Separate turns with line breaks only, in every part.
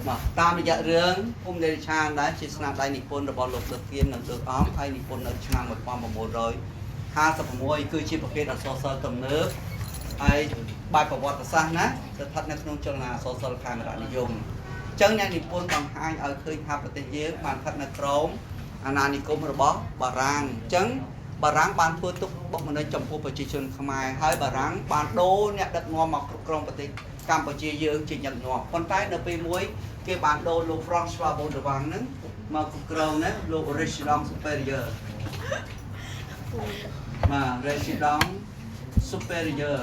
បាទតាមរយៈរឿងភូមិនិរឆានដែលជាស្នាដៃនិពន្ធរបស់លោកដឹកគៀននិងដឹកអង្គហើយនិពន្ធនៅឆ្នាំ1956គឺជាប្រភេទអក្សរសិល្ប៍ទំនើបហើយបែបប្រវត្តិសាស្ត្រណាស្ថិតនៅក្នុងចលនាអក្សរសិល្ប៍ខេមរនិយមអញ្ចឹងអ្នកនិពន្ធបង្ហាញឲ្យឃើញថាប្រទេសយើងបានស្ថិតនៅក្រោមអាណានិគមរបស់បារាំងអញ្ចឹងបារាំងបានធ្វើទុកបុកម្នេញចំពោះប្រជាជនខ្មែរហើយបារាំងបានដូរអ្នកដឹកនាំមកគ្រប់គ្រងប្រទេសកម្ពុជាយើងជាញឹកញាប់ប៉ុន្តែនៅពេលមួយគេបានដូរលោក François Baudouin ហ្នឹងមកគ្រប់គ្រងណាលោក Résident Supérieur បាទ Résident Supérieur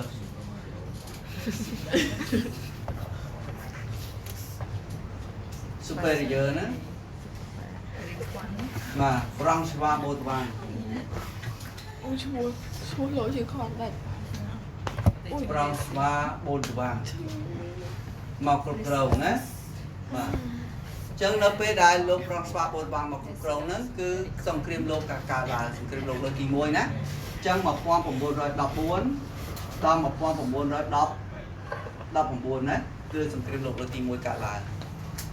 Supérieur ណាបាទ François Baudouin
អូឈ្មោះឈ្មោះលោជាងខំដាច់អូយ
François Baudouin មកគ្រប់គ្រងណាបាទអញ្ចឹងនៅពេលដែលលោក François Baudouin មកគ្រប់គ្រងហ្នឹងគឺសង្គ្រាមលោកកាកើតឡើងសង្គ្រាមលោកលើកទី1ណាអញ្ចឹង1914ដល់1919ណាគឺសង្គ្រាមលោកលើកទី1កើតឡើងអ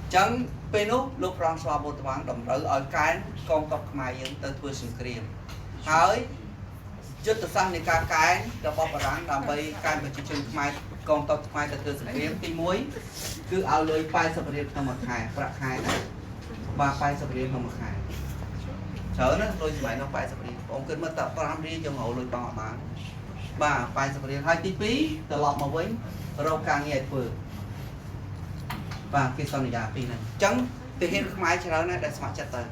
ញ្ចឹងពេលនោះលោក François Baudouin តម្រូវឲ្យកែនកងទ័ពខ្មែរយើងទៅធ្វើសង្គ្រាមហើយយុទ្ធសាស្ត្រនៃការកែនរបស់បារាំងដើម្បីកែនប្រជាជនខ្មែរកងទ័ពខ្មែរទៅធ្វើសង្គ្រាមទី1គឺឲ្យលុយ80រៀលក្នុងមួយខែប្រាក់ខែណាបាទ80រៀលក្នុងមួយខែច្រើនណាស់លុយសម័យនោះ80រៀលបងគិតមើលតែ5រៀលយើងរកលុយបងអត់បានបាទ80រៀលហើយទី2ត្រឡប់មកវិញរកការងារឲ្យធ្វើបាទគេសន្យាពីរហ្នឹងអញ្ចឹងទាហានខ្មែរច្រើនណាស់ដែលស្ម័គ្រចិត្តទៅ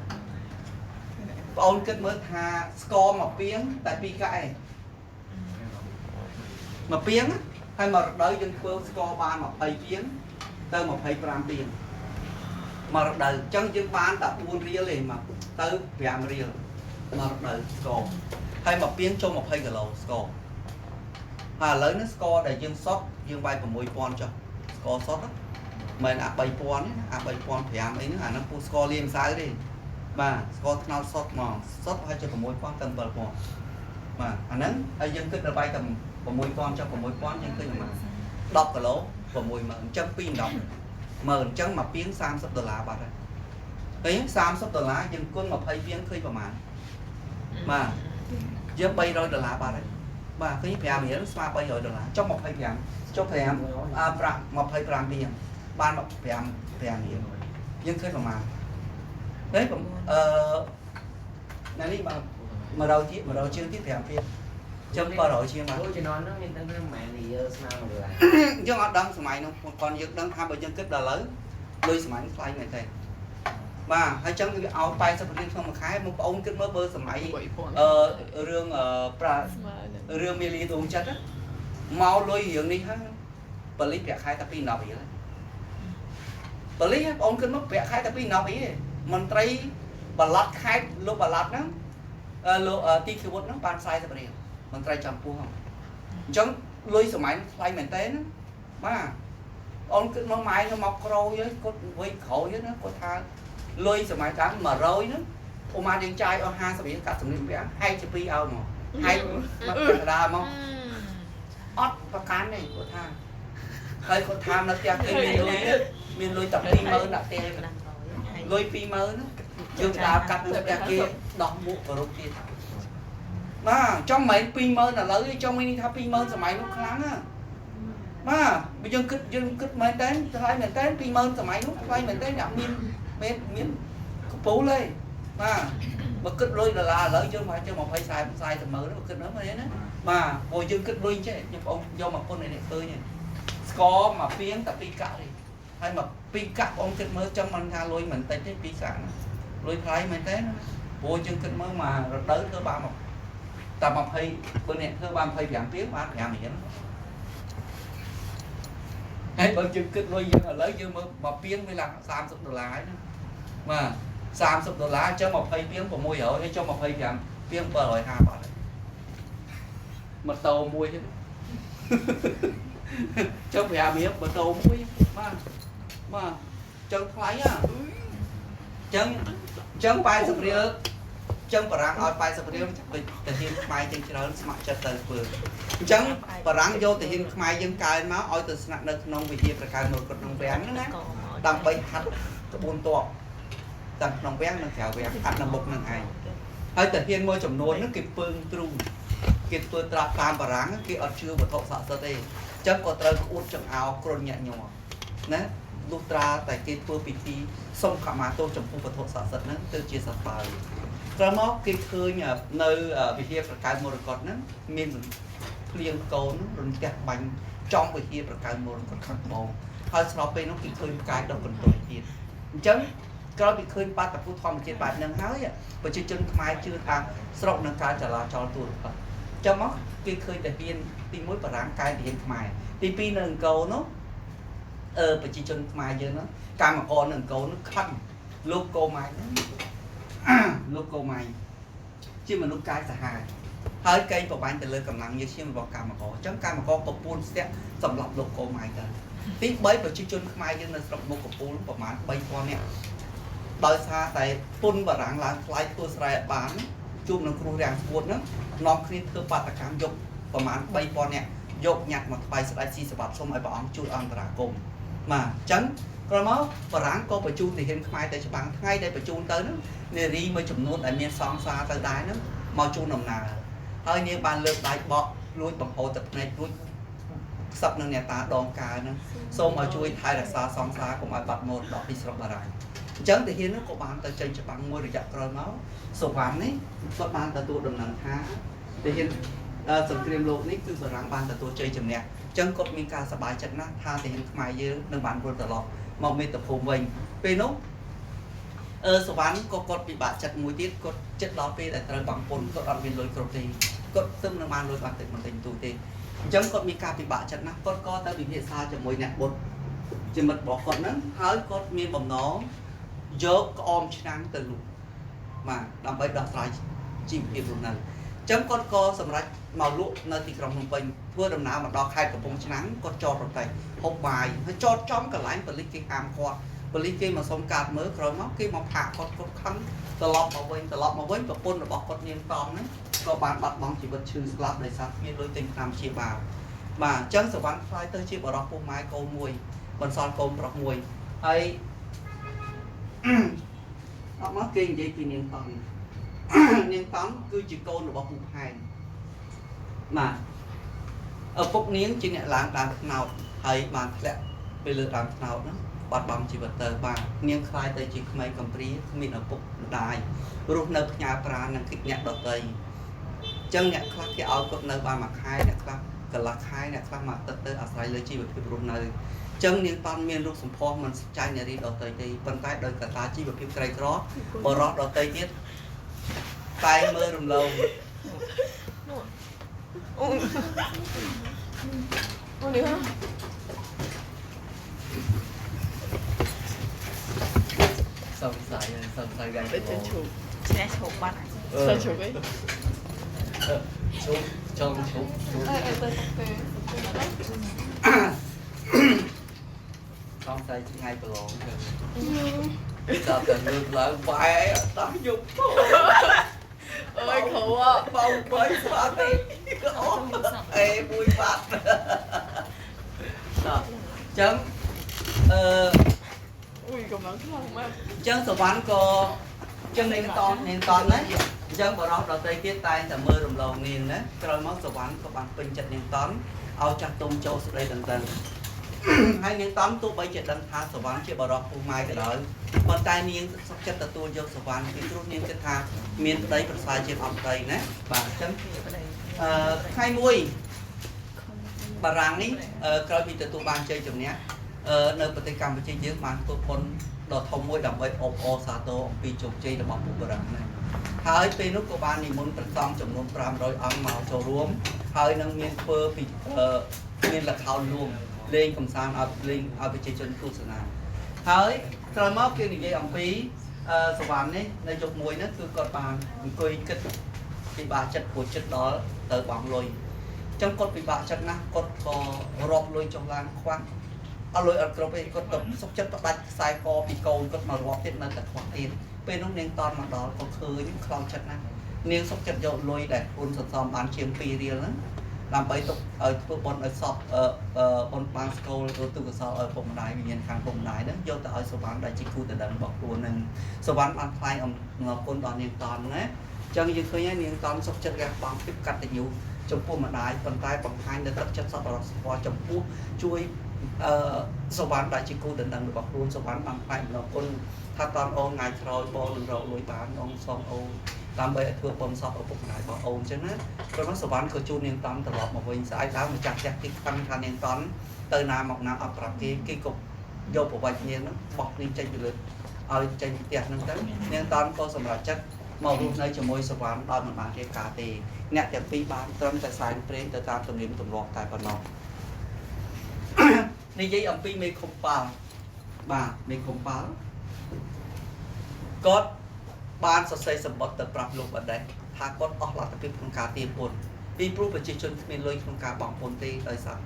បងអូនគិតមើលថាស្ករមួយពាងតែពីរកាក់ឯងមួយពាងណាហើយមួយរដូវយើងធ្វើស្ករបាន20ពាងទៅ25ពាងមួយរដូវអញ្ចឹងយើងបានតែ4រៀលទេមកទៅ5រៀលមួយរដូវស្ករហើយមួយពាងចូល20គីឡូស្ករហើយឥឡូវនេះស្ករដែលយើងសុតយើងវាយ6000ចុះស្ករសុតណាមិនអា3000ទេណាអា3005អីហ្នឹងអាហ្នឹងពូស្ករលាយម្សៅទេបាទស្ករត្នោតសុតហ្មងសុតប្រហែលជា6000ទៅ7000បាទអាហ្នឹងហើយយើងគិតដល់វាយតែ6000ចុះ6000យើងគិតប្រហែល10គីឡូ60000អញ្ចឹង2 10ម៉ឺនអញ្ចឹងមួយពាង30ដុល្លារបាត់ហើយពេល30ដុល្លារយើងគុណ20ពាងឃើញប្រហែលបាទយើង300ដុល្លារបាត់ហើយបាទឃើញ5រៀលស្មើ300ដុល្លារចុះ25ចុះ5អើប្រាក់25ពាងបាន5 5រៀលយើងឃើញប្រហែលទេអឺណានេះបាទ100ទៀត100ជាងទៀត5ពាងចឹង700ជាងបាទ
អូជំនាន់ហ្នឹងមានដឹងថាម៉ែនេះយើស្មើ1ដុល្លារ
យើងអត់ដឹងសម័យនោះគាត់យើងដឹងថាបើយើងគិតដល់ឥឡូវលុយសម័យនោះថ្លៃមែនទេបាទហើយចឹងវាឲ្យ80រៀលក្នុងមួយខែបងប្អូនគិតមើលបើសម័យ
3000
អឺរឿងអឺប្រា
ស្មើនឹង
រឿងមាលីដួងចិត្តមកលុយរឿងនេះហើយបលិសប្រាក់ខែតែ2 10រៀលបលិសបងប្អូនគិតមកប្រាក់ខែតែ2 10រៀលមន្ត្រីបលត់ខេត្តលោកបលត់ហ្នឹងលោកទីខិវុតហ្នឹងបាន40រៀលមន្ត្រីចំពោះហ្នឹងអញ្ចឹងលុយសម័យនោះថ្លៃមែនទេណាបាទអូនគិតមកម៉ែខ្ញុំមកក្រោយហើយគាត់វិញក្រោយណាគាត់ថាលុយសម័យដើម100ហ្នឹងឧមាយើងចាយអស់50រៀលកាត់សម្លៀកបំពាក់ហែកជា2ឲ្យមកហែកមកកណ្ដាលមកអត់ប្រកាន់ទេគាត់ថាហើយគាត់ថានៅផ្ទះគេមានលុយមានលុយតែ20000ដាក់ផ្ទះលុយ20000ណាយើងដើរកាត់នៅផ្ទះគេដោះមួកគោរពទៀតបាទចង់មិន20000ឥឡូវទេចង់មានថា20000សម័យនោះខ្លាំងណាបាទបើយើងគិតយើងគិតមែនតើថ្លៃមែនតើ20000សម័យនោះថ្លៃមែនតើអ្នកមានមានមានកពូលទេបាទបើគិតលុយដុល្លារឥឡូវយើងប្រហែលជា20 40 40ម៉ឺនបើគិតនោះមែនទេណាបាទព្រោះយើងគិតលុយចេះខ្ញុំបងយកមកពុននេះឃើញស្ករមកពីងតែពីរកាក់ទេហើយមកពីរកាក់បងគិតមើលចឹងមិនថាលុយមិនតិចទេពីរកាក់ណាលុយថ្លៃមែនតើណាព្រោះយើងគិតមើលមករដូវធ្វើបានមកតែ20បើអ្នកធ្វើបាន25ពីងបាន5រៀលហើយបើយើងគិតលុយយើងឥឡូវយើងមើលមកពីងវាឡើង30ដុល្លារហើយណាបាទ30ដុល្លារអញ្ចឹង20ពីង600ហើយចុះ25ពីង750បាត់ហើយម៉ូតូមួយហ្នឹងចុះ5រៀលម៉ូតូមួយបាទបាទចឹងថ្លៃហ៎ចឹងចឹង80រៀលចឹងបារាំងឲ្យ80រៀលទៅហ៊ានខ្មែរចឹងច្រើនស្ម័គ្រចិត្តទៅធ្វើអញ្ចឹងបារាំងយកទៅហ៊ានខ្មែរយើងកើនមកឲ្យទៅស្នាក់នៅក្នុងវិហារប្រកើមរកតក្នុងវាំងហ្នឹងណា ដើម្បីហាត់ក្បួនទ័ពទាំងក្នុងវាំងនិងក្រៅវាំងហាត់នៅមុខនឹងឯងហើយតាហ៊ានមួយចំនួនហ្នឹងគេពើងទ្រូងគេធ្វើត្រាប់តាមបារាំងគេអត់ជឿវត្ថុស័ក្តិសិទ្ធិទេអញ្ចឹងក៏ត្រូវក្អួតចង្អោរគ្រុនញាក់ញ័រណាលុះត្រាតែគេធ្វើពិធីសុំខមាទោសចំពោះវត្ថុស័ក្តិសិទ្ធិហ្នឹងទៅជាសត្វបើក្រោយមកគេឃើញនៅវិហារប្រកើមរកតហ្នឹងមានភ្លៀងកូនរន្ទះបាញ់ចំវិហារប្រកើមរកតខាងត្បូងហើយស្របពេលនោះគេឃើញផ្កាយដុះកន្ទុយទៀតអញ្ចឹងក្រោយពីឃើញបាតុភូតធម្មជាតិបែបហ្នឹងហើយប្រជាជនខ្មែរជឿថាស្រុកនឹងការចលាចលទូរទឹកចឹងមកគេឃើញតាហ៊ានទី1បារាំងកែតាហ៊ានខ្មែរទី2នៅអង្គរនោះប្រជាជនខ្មែរយើងហ្នឹងកម្មករនៅអង្គរនោះខឹងលោកកូម៉ៃហ្នឹងលោកកូម៉ៃជាមនុស្សកាយសាហាវហើយកេងប្របាញ់ទៅលើកម្លាំងញើសឈាមរបស់កម្មករអញ្ចឹងកម្មករក៏ពួនស្ទាក់សម្រាប់លោកកូម៉ៃទៅទី3ប្រជាជនខ្មែរយើងនៅស្រុកមុខកំពូលប្រហែល3000នាក់ដោយសារតែពុនបារាំងឡើងថ្លៃធ្វើស្រែបានជួបនឹងគ្រោះរាំងស្ងួតហ្នឹងនាំគ្នាធ្វើបាតកម្មយកប្រហែល3000នាក់យកញត្តិមកថ្វាយស្ដេចស៊ីសវត្តសូមឲ្យព្រះអង្គជួយអន្តរាគមន៍បាទអញ្ចឹងក្រោយមកបារាំងក៏បញ្ជូនទាហានខ្មែរទៅច្បាំងថ្ងៃដែលបញ្ជូនទៅហ្នឹងនារីមួយចំនួនដែលមានសង្សារទៅដែរហ្នឹងមកជូនដំណើរហើយនាងបានលើកដៃបកលួចបង្ហូរទឹកភ្នែកលួចខ្សឹបនឹងអ្នកតាដងកាហ្នឹងសូមឲ្យជួយថែរក្សាសង្សារកុំឲ្យបាត់មរតកពីស្រុកបារាំងអញ្ចឹងទាហាននោះក៏បានទៅចេញច្បាំងមួយរយៈក្រោយមកសុវណ្ណនេះគាត់បានទទួលដំណឹងថាទាហានសង្គ្រាមលោកនេះគឺបារាំងបានទទួលជ័យជំនះអញ្ចឹងគាត់មានការសប្បាយចិត្តណាស់ថាទាហានខ្មែរយើងនឹងបានវិលត្រឡប់មកមាតុភូមិវិញពេលនោះសុវណ្ណក៏គាត់ពិបាកចិត្តមួយទៀតគាត់ចិត្តដល់ពេលដែលត្រូវបង់ពន្ធគាត់អត់មានលុយគ្រប់ទេគាត់ទើបនឹងបានលុយបានតិចបន្តិចទូទេអញ្ចឹងគាត់មានការពិបាកចិត្តណាស់គាត់ក៏ទៅពិភាក្សាជាមួយអ្នកបុត្រជាមិត្តរបស់គាត់ហ្នឹងហើយគាត់មានបំណងយកក្អមឆ្នាំងទៅលក់បាទដើម្បីដោះស្រាយជីវភាពរស់នៅអញ្ចឹងគាត់ក៏សម្រេចមកលក់នៅទីក្រុងភ្នំពេញធ្វើដំណើរមកដល់ខេត្តកំពង់ឆ្នាំងគាត់ចតរទេះហូបបាយហើយចតចំកន្លែងប៉ូលីសគេហាមគាត់ប៉ូលីសគេមកសុំកាតមើលក្រោយមកគេមកផាកគាត់គាត់ខឹងត្រឡប់មកវិញប្រពន្ធរបស់គាត់នាងតង់ហ្នឹងក៏បានបាត់បង់ជីវិតឈឺស្លាប់ដោយសារគ្មានលុយទិញថ្នាំព្យាបាលបាទអញ្ចឹងសវណ្ណខ្លាយទៅជាបរិសុទ្ធពោះម៉ែកូនមួយបន្សល់កូនប្រុសមួយហើយអត់មកគេនិយាយពីនាងតង់នាងតង់គឺជាកូនរបស់ពូផែនបាទឪពុកនាងជាអ្នកឡើងដើមថ្នោតហើយបានធ្លាក់ទៅលើដើមថ្នោតហ្នឹងបាត់បង់ជីវិតទៅបាទនាងខ្លាយទៅជាក្មេងកំព្រាគ្មានឪពុកម្ដាយរស់នៅផ្ញើប្រានឹងគិតអ្នកដតីអញ្ចឹងអ្នកខ្លះគេឲ្យគាត់នៅបានមួយខែអ្នកខ្លះកន្លះខែអ្នកខ្លះមួយទឹកទៅអាស្រ័យលើជីវភាពរស់នៅអញ្ចឹងនាងតន់មានរូបសម្ផស្សមិនចាញ់នារីដតីទេប៉ុន្តែដោយកត្តាជីវភាពក្រីក្របរោះដតីទៀតតែមើលរំលង
អូនេះ
សង្ស័យសង្ស័យកាយ
ទៅឈូក
ឈ្នះឈូកបាត់
ទៅឈូកអី
ឈូកចង់ឈូក
អើទៅទៅ
សង្ស័យថ្ងៃប្រឡងចឹងដល់តែលើកឡើងបែរអត់តោះយប់
អើយគ្រូ
បងបីស្បាទេអូអេមួយបាត់តោះចឹងអឺ
អ៊ុយកំឡុងខ្លាំងមาก
ចឹងសវណ្ណក៏ចឹងនាងតននាងតនណាអញ្ចឹងបរោះដតីទៀតតែងតែមើលរំលងនាងណាក្រោយមកសវណ្ណក៏បានពេញចិត្តនាងតនឲ្យចាស់ទុំចូលស្ដីតន្ទឹងហើយនាងតនទោះបីជាដឹងថាសវណ្ណជាបរោះពូម៉ែក៏ដោយប៉ុន្តែនាងសុខចិត្តទទួលយកសវណ្ណពីព្រោះនាងគិតថាមានប្តីប្រសើរជាងអត់ប្តីណាបាទអញ្ចឹងថ្ងៃមួយបារាំងនេះក្រោយពីទទួលបានជ័យជំនះនៅប្រទេសកម្ពុជាយើងបានធ្វើបុណ្យដ៏ធំមួយដើម្បីអបអរសាទរអំពីជោគជ័យរបស់ពួកបារាំងហ្នឹងហើយពេលនោះក៏បាននិមន្តព្រះសង្ឃចំនួន500អង្គមកចូលរួមហើយនឹងមានធ្វើពីមានល្ខោនលួងលេងកំសាន្តឲ្យលេងឲ្យប្រជាជនទស្សនាហើយក្រោយមកគេនិយាយអំពីសវណ្ណនេះនៅយប់មួយហ្នឹងគឺគាត់បានអង្គុយគិតពិបាកចិត្តព្រោះចិត្តដល់ទៅបង់លុយអញ្ចឹងគាត់ពិបាកចិត្តណាស់គាត់ក៏រាប់លុយចុះឡើងខ្វះអត់លុយអត់គ្រប់ទេគាត់ក៏សុខចិត្តផ្ដាច់ខ្សែកពីកូនគាត់មករាប់ទៀតនៅតែខ្វះទៀតពេលនោះនាងតន់មកដល់ក៏ឃើញខ្លោចចិត្តណាស់នាងសុខចិត្តយកលុយដែលខ្លួនសន្សំបានជាង2រៀលហ្នឹង ដើម្បីទុកឲ្យធ្វើបុណ្យឲ្យសពបុណ្យបានស្គលទៅទុកកុសលឲ្យពុកម្ដាយវិញ្ញាណខាងពុកម្ដាយហ្នឹងយកទៅឲ្យសុវណ្ណដែលជាគូដណ្ដឹងរបស់ខ្លួនហ្នឹងសុវណ្ណបានថ្លែងអំណរគុណដល់នាងតន់ណាអញ្ចឹងយើងឃើញហើយនាងតន់សុខចិត្តរះបង់ភាពកតញ្ញូចំពោះម្ដាយប៉ុន្តែបង្ហាញនៅទឹកចិត្តសប្បុរសធម៌ចំពោះជួយអឺសុវណ្ណដែលជាគូដណ្ដឹងរបស់ខ្លួនសុវណ្ណបានថ្លែងអំណរគុណថាតន់អូនថ្ងៃក្រោយបងនឹងរកលុយបានបងសងអូនដើម្បីឲ្យធ្វើបុណ្យសពឪពុកម្ដាយរបស់អូនអញ្ចឹងណាព្រោះសុវណ្ណក៏ជួននាងតន់ត្រឡប់មកវិញស្អែកឡើងម្ចាស់ផ្ទះគេខឹងថានាងតន់ទៅណាមកណាអត់ប្រាប់គេគេក៏យកប្រវត្តិនាងហ្នឹងបោះនាងចេញពីលើឲ្យចេញពីផ្ទះហ្នឹងទៅនាងតន់ក៏សម្រេចចិត្តមករស់នៅជាមួយសុវណ្ណដោយមិនបានរៀបការទេអ្នកទាំងពីរបានត្រឹមតែសែនព្រេងទៅតាមទំនៀមទម្លាប់តែប៉ុណ្ណោះ និយាយអំពីមេឃុំប៉ាល់បាទមេឃុំប៉ាល់គាត់បានសរសេរសម្បត្តិទៅប្រាប់លោកបណ្ឌិតថាគាត់អស់លទ្ធភាពក្នុងការទារពន្ធពីព្រោះប្រជាជនគ្មានលុយក្នុងការបង់ពន្ធទេដោយសារ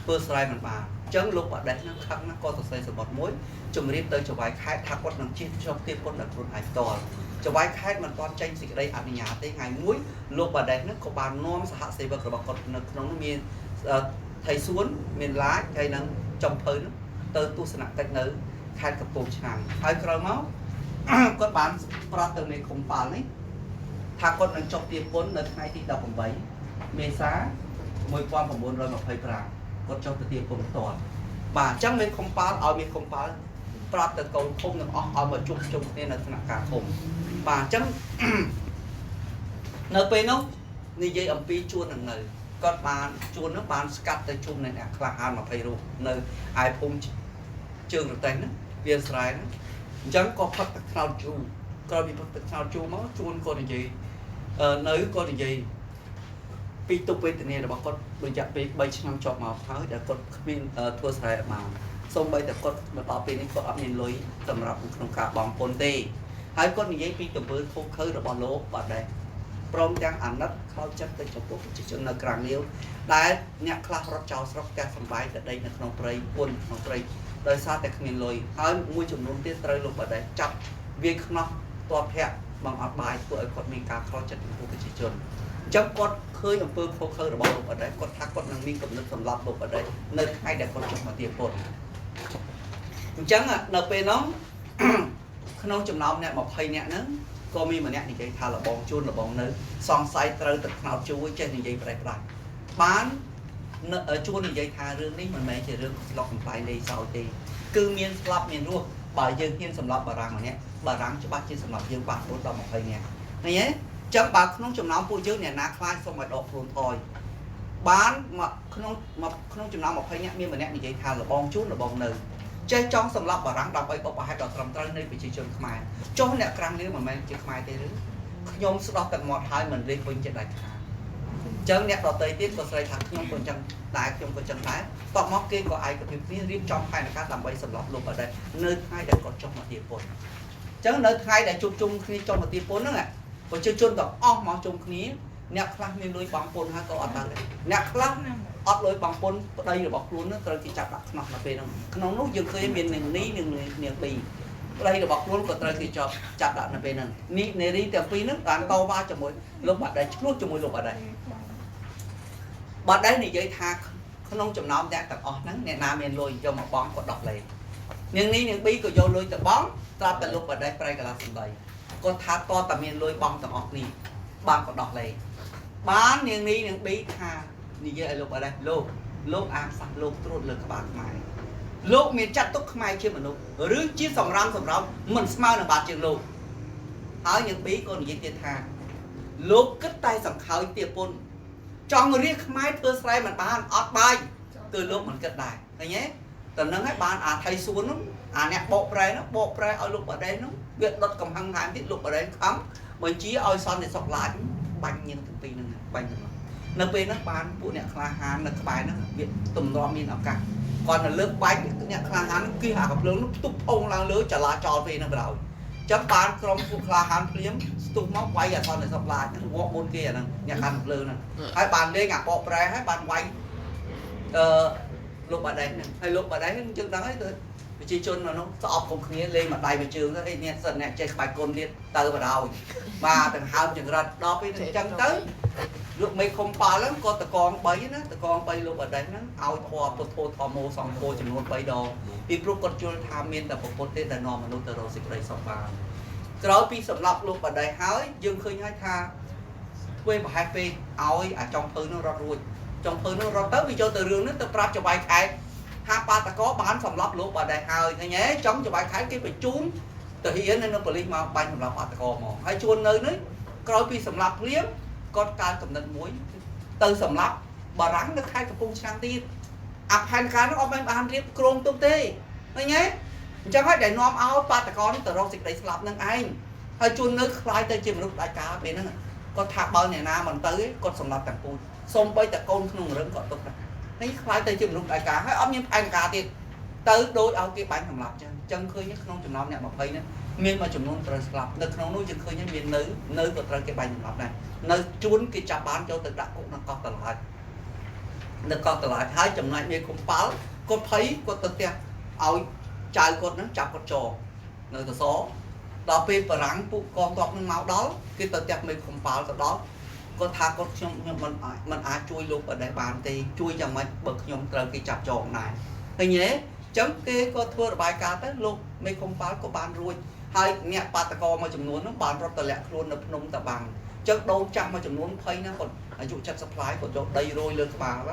ធ្វើស្រែមិនបានអញ្ចឹងលោកបណ្ឌិតនឹងខឹងណាស់ក៏សរសេរសម្បត្តិមួយជម្រាបទៅចៅហ្វាយខេត្តថាគាត់នឹងជិះចុះទារពន្ធដល់ខ្លួនឯងផ្ទាល់ចៅហ្វាយខេត្តមិនទាន់ចេញសេចក្តីអនុញ្ញាតទេថ្ងៃមួយលោកបណ្ឌិតនឹងក៏បាននាំសហសេវករបស់គាត់នៅក្នុងនោះមានថៃសួនមានឡាចហើយនឹងចំភៅនោះទៅទស្សនកិច្ចនៅខេត្តកំពង់ឆ្នាំងហើយក្រោយមក គាត់បានប្រាប់ទៅមេឃុំប៉ាល់នេះថាគាត់នឹងចុះទារពន្ធនៅថ្ងៃទី18មេសា1925គាត់ចុះទៅទារពន្ធផ្ទាល់បាទអញ្ចឹងមេឃុំប៉ាល់ឲ្យមេឃុំប៉ាល់ប្រាប់ទៅកូនឃុំទាំងអស់ឲ្យមកជួបជុំគ្នានៅថ្នាក់ការឃុំបាទអញ្ចឹង នៅពេលនោះនិយាយអំពីជួននឹងនៅគាត់បានជួននោះបានស្កាត់ទៅជុំនឹងអ្នកខ្លះហាន20រូបនៅឯភូមិជើងរទេះហ្នឹងវាលស្រែហ្នឹងអញ្ចឹងក៏ផឹកទឹកត្នោតជូរក្រោយពីផឹកទឹកត្នោតជូរមកជួនក៏និយាយនៅក៏និយាយពីទុក្ខវេទនារបស់គាត់រយៈពេល3ឆ្នាំជាប់មកហើយដែលគាត់គ្មានធ្វើស្រែបានសូម្បីតែគាត់មកដល់ពេលនេះក៏អត់មានលុយសម្រាប់ក្នុងការបង់ពន្ធទេហើយគាត់និយាយពីទង្វើឃោរឃៅរបស់លោកបាទដែរព្រមទាំងអាណិតខោចិត្តទៅចំពោះប្រជាជននៅក្រាំងលាវដែលអ្នកខ្លះរត់ចោលស្រុកផ្ទះសម្បែងទៅដេកនៅក្នុងព្រៃពួនក្នុងព្រៃដោយសារតែគ្មានលុយហើយមួយចំនួនទៀតត្រូវលោកបាដែរចាប់វាខ្នោះតបភ័ក្របងអត់បាយធ្វើឲ្យគាត់មានការខកចិត្តចំពោះប្រជាជនអញ្ចឹងគាត់ឃើញអំពើខុសខើរបស់លោកបាដែរគាត់ថាគាត់នឹងមានគំនិតសម្លាប់លោកបាដែរនៅថ្ងៃដែលគាត់ចុះមកទាពន្ធអញ្ចឹងនៅពេលនោះ ក្នុងចំណោមអ្នក20នាក់ហ្នឹងក៏មានម្នាក់និយាយថាលបងជួនលបងនៅសង្ស័យត្រូវទឹកត្នោតជួយចេះនិយាយប្រេះប្រាស់បានជួននិយាយថារឿងនេះមិនមែនជារឿងស្លុកកំប្លែងលេងសើចទេគឺមានស្លាប់មានរស់បើយើងហ៊ានសម្លាប់បារាំងម្នាក់បារាំងច្បាស់ជាសម្លាប់យើងបាក់រហូតដល់20នាក់ឃើញទេចឹងបើក្នុងចំណោមពួកយើងអ្នកណាខ្លាចសូមឲ្យដកខ្លួនថយបានមកក្នុងក្នុងចំណោម20នាក់មានម្នាក់និយាយថាលបងជួនលបងនៅចេះចង់សម្លាប់បារាំងដើម្បីបុព្វហេតុដ៏ត្រឹមត្រូវនៃប្រជាជនខ្មែរចុះអ្នកក្រាំងលាវមិនមែនជាខ្មែរទេឬខ្ញុំស្ដោះទឹកមាត់ហើយមិនលេះវិញជាដាច់ខាតអញ្ចឹងអ្នកដតីទៀតក៏ស្រែកថាខ្ញុំក៏អញ្ចឹងដែរខ្ញុំក៏អញ្ចឹងដែរតបមកគេក៏ឯកភាពគ្នារៀបចំផែនការដើម្បីសម្លាប់លោកបាដែរនៅថ្ងៃដែលគាត់ចុះមកទាពន្ធអញ្ចឹងនៅថ្ងៃដែលជួបជុំគ្នាចុះមកទាពន្ធហ្នឹងប្រជាជនទាំងអស់មកជុំគ្នាអ្នកខ្លះមានលុយបង់ពន្ធហើយក៏អត់ទៅដែរអ្នកខ្លះអត់លុយបង់ពន្ធប្តីរបស់ខ្លួននឹងត្រូវគេចាប់ដាក់ខ្នោះនៅពេលហ្នឹងក្នុងនោះយើងឃើញមាននាងនេះនិងនាងពីរប្តីរបស់ខ្លួនក៏ត្រូវគេចាប់ដាក់នៅពេលហ្នឹងនេះនារីទាំងពីរហ្នឹងបានតវ៉ាជាមួយលោកបាដែរឆ្លោះជាមួយលោកបាដែរបាដែរនិយាយថាក្នុងចំណោមអ្នកទាំងអស់ហ្នឹងអ្នកណាមានលុយយកមកបង់ក៏ដោះលែងនាងនេះនាងពីរក៏យកលុយទៅបង់ត្រាប់តែលោកបាដែរប្រៃកលាសម្ដីគាត់ថាតតែមានលុយបង់ទាំងអស់គ្នាបានក៏ដោះលែងបាននាងនេះនាងប៊ីថានិយាយឲ្យលោកបាដែរលោកអាងសះលោកត្រួតលើក្បាលខ្មែរលោកមានចាត់ទុកខ្មែរជាមនុស្សឬជាសម្រាមសម្រោមមិនស្មើនឹងបាតជាងលោកហើយនាងប៊ីក៏និយាយទៀតថាលោកគិតតែសង្ខោយទាពន្ធចង់រៀបខ្មែរធ្វើស្រែមិនបានអត់បាយគឺលោកមិនគិតដែរឃើញទេតែនឹងហើយបានអាថៃសួននោះអាអ្នកបកប្រែនោះបកប្រែឲ្យលោកបាដែរនោះវាដុតកំហឹងថែមទៀតលោកបាដែរខំបញ្ជាឲ្យសន្តិសុខឡាចបាញ់នាងទាំងពីរហ្នឹងបាញ់ទាំងនៅពេលហ្នឹងបានពួកអ្នកក្លាហាននៅក្បែរហ្នឹងវាទំនំមានឱកាសគាត់នៅលើកបាញ់អ្នកក្លាហានគិះអាកាភ្លើងនោះផ្ទុះផុងឡើងលើចលាចលពេលហ្នឹងបណ្ដោយចឹងបានក្រុមពួកក្លាហានភ្លាមស្ទុះមកវាយអាសន្តិសុខឡាចហ្នឹងងាប់មុនគេអាហ្នឹងអ្នកកាន់ភ្លើងហ្នឹងហើយបានលេងអាបកប្រែហើយបានវាយអឺលោកបាដែហ្នឹងហើយលោកបាដែហ្នឹងយើងដឹងហើយទៅ ប្រជាជននៅនោះស្អប់គ្រប់គ្នាលេងមួយដៃមួយជើងទៅអីនេះសិតអ្នកចេះក្បាច់គុណទៀតទៅបរោយបាទទាំងហើមចង្រិតដល់ពេលអញ្ចឹងទៅលោកមេឃុំប៉ាល់ហ្នឹងក៏តកង3ណាតកង3លោកអដេសហ្នឹងឲ្យធម៌ពុទ្ធោធម្មោសង្ឃោចំនួន3ដងពីព្រោះគាត់យល់ថាមានតែពុទ្ធទេដែលនាំមនុស្សទៅរកសេចក្តីសុខបានក្រោយពីសម្លាប់លោកបដិហើយយើងឃើញហើយថាធ្វើប្រហែលពេកឲ្យអាចុងភៅនោះរត់រួចចុងភៅនោះរត់ទៅវាចូលទៅរឿងនោះទៅប្រាប់ចៅបាយខេត្តថាបាតកោបានសម្លាប់លោកបដិហើយឃើញទេចង់ចៅបាយខេត្តគេបញ្ជូនទៅហ៊ាននៅប៉ូលីសមកបាញ់សម្លាប់បាតកោមកហើយជួននៅនេះក្រោយពីសម្លាប់ភ្លាមគាត់កើតកំណត់មួយទៅសម្លាប់បារាំងនៅខេត្តកំពង់ឆ្នាំងទៀតអាផែនការនោះអត់បានរៀបគ្រោងទុកទេឃើញទេអញ្ចឹងហើយដែលនាំឲ្យបាតកោនេះទៅរកសេចក្តីស្លាប់នឹងឯងហើយជួននៅខ្លាយទៅជាមនុស្សផ្ដាច់ការពេលហ្នឹងគាត់ថាបើអ្នកណាមិនទៅគាត់សម្លាប់ទាំងពូជសូម្បីតែកូនក្នុងរឹងក៏ទុកដែរហើយខ្លាយទៅជាមនុស្សផ្ដាច់ការហើយអត់មានផែនការទៀតទៅដូចឲ្យគេបាញ់សម្លាប់ចឹងចឹងឃើញក្នុងចំណោមអ្នក20ហ្នឹងមានមួយចំនួនត្រូវស្លាប់នៅក្នុងនោះយើងឃើញមាននៅក៏ត្រូវគេបាញ់សម្លាប់ដែរនៅជួនគេចាប់បានចូលទៅដាក់គុកនៅកោះតឡាចនៅកោះតឡាចហើយចំណែកមេឃុំប៉ាល់គាត់ភ័យគាត់ទៅផ្ទះឲ្យចៅគាត់ហ្នឹងចាប់គាត់ចងនៅតសដល់ពេលបារាំងពួកកងទ័ពនឹងមកដល់គេទៅផ្ទះមេឃុំប៉ាល់ទៅដល់គាត់ថាគាត់ខ្ញុំមិនអាចជួយលោកបដិបានទេជួយយ៉ាងម៉េចបើខ្ញុំត្រូវគេចាប់ចងដែរឃើញទេចឹងគេក៏ធ្វើរបាយការណ៍ទៅលោកមេឃុំប៉ាល់ក៏បានរួចហើយអ្នកបាតកោមួយចំនួននោះបានរត់ទម្លាក់ខ្លួននៅភ្នំតាបាំងចឹងដូនចាស់មួយចំនួន20ណាគាត់អាយុ70ផ្លាយគាត់យកដីរយលើក្បាល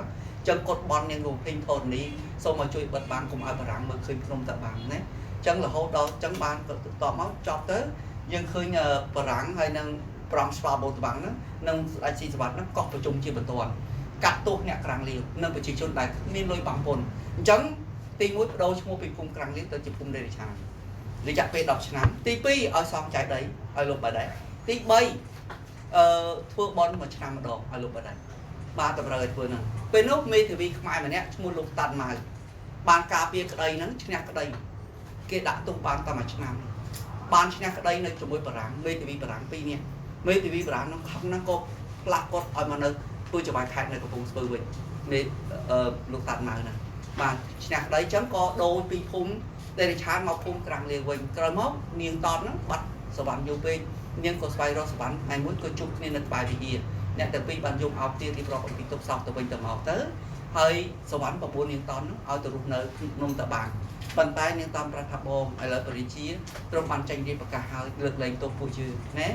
ចឹងគាត់បន់នាងរំពេញធរណីសូមឲ្យជួយបិទបាំងកុំឲ្យបារាំងមើលឃើញភ្នំតាបាំងណាចឹងរហូតដល់ចឹងបានគាត់តបមកចប់ទៅយើងឃើញបារាំងហើយនឹងប្រងស្វាបូតបាំងហ្នឹងនិងស្ដេចស៊ីសវត្តហ្នឹងកោះប្រជុំជាបន្ទាន់កាត់ទោសអ្នកក្រាំងលាវនិងប្រជាជនដែលគ្មានលុយបង់ពន្ធអញ្ចឹងទី1បដូរឈ្មោះពីភូមិក្រាំងលាវទៅជាភូមិដេរិឆានរយៈពេល10ឆ្នាំទី2ឲ្យសងចែកដីឲ្យលោកបាដែរទី3ធ្វើបន់មួយឆ្នាំម្ដងឲ្យលោកបាដែរបាទតម្រូវឲ្យធ្វើហ្នឹងពេលនោះមេធាវីខ្មែរម្នាក់ឈ្មោះលោកតាន់ម៉ៅបានការពារក្តីហ្នឹងឈ្នះក្តីគេដាក់ទោសបានតែមួយឆ្នាំបានឈ្នះក្តីនៅជាមួយបារាំងមេធាវីបារាំង2នាក់មេធាវីបារាំងហ្នឹងខំហ្នឹងក៏ផ្លាស់គាត់ឲ្យមកនៅធ្វើចៅបាយខេត្តនៅកំពង់ស្ពឺវិញមេលោកតាន់ម៉ៅហ្នឹងបាទឈ្នះក្តីចឹងក៏ដូរពីភូមិដេរិឆានមកភូមិក្រាំងលាវវិញក្រោយមកនាងតនហ្នឹងបាត់សវណ្ណយូរពេកនាងក៏ស្វែងរកសវណ្ណថ្ងៃមួយក៏ជួបគ្នានៅក្បែរវិហារអ្នកទាំងពីរបានយំអោបគ្នារៀបរាប់អំពីទុក្ខសោកទៅវិញទៅមកទៅហើយសវណ្ណបបួលនាងតនហ្នឹងឲ្យទៅរស់នៅភ្នំតាបាងប៉ុន្តែនាងតនប្រាប់ថាបងឥឡូវបរិជាទ្រង់បានចេញរៀបប្រកាសឲ្យលើកលែងទោសពួកយើងណា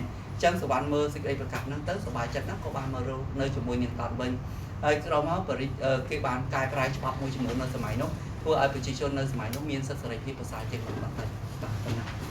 ចឹងសវណ្ណមើលសេចក្តីប្រកាសហ្នឹងទៅសប្បាយចិត្តហ្នឹងក៏បានមករស់នៅជាមួយនាងតនវិញហើយក្រោយមកបរិគេបានកែប្រែច្បាប់មួយចំនួននៅសម័យនោះធ្វើឲ្យប្រជាជននៅសម័យនោះមានសិទ្ធិសេរីភាពប្រសើរជាងមុនបាទប៉ុណ្ណា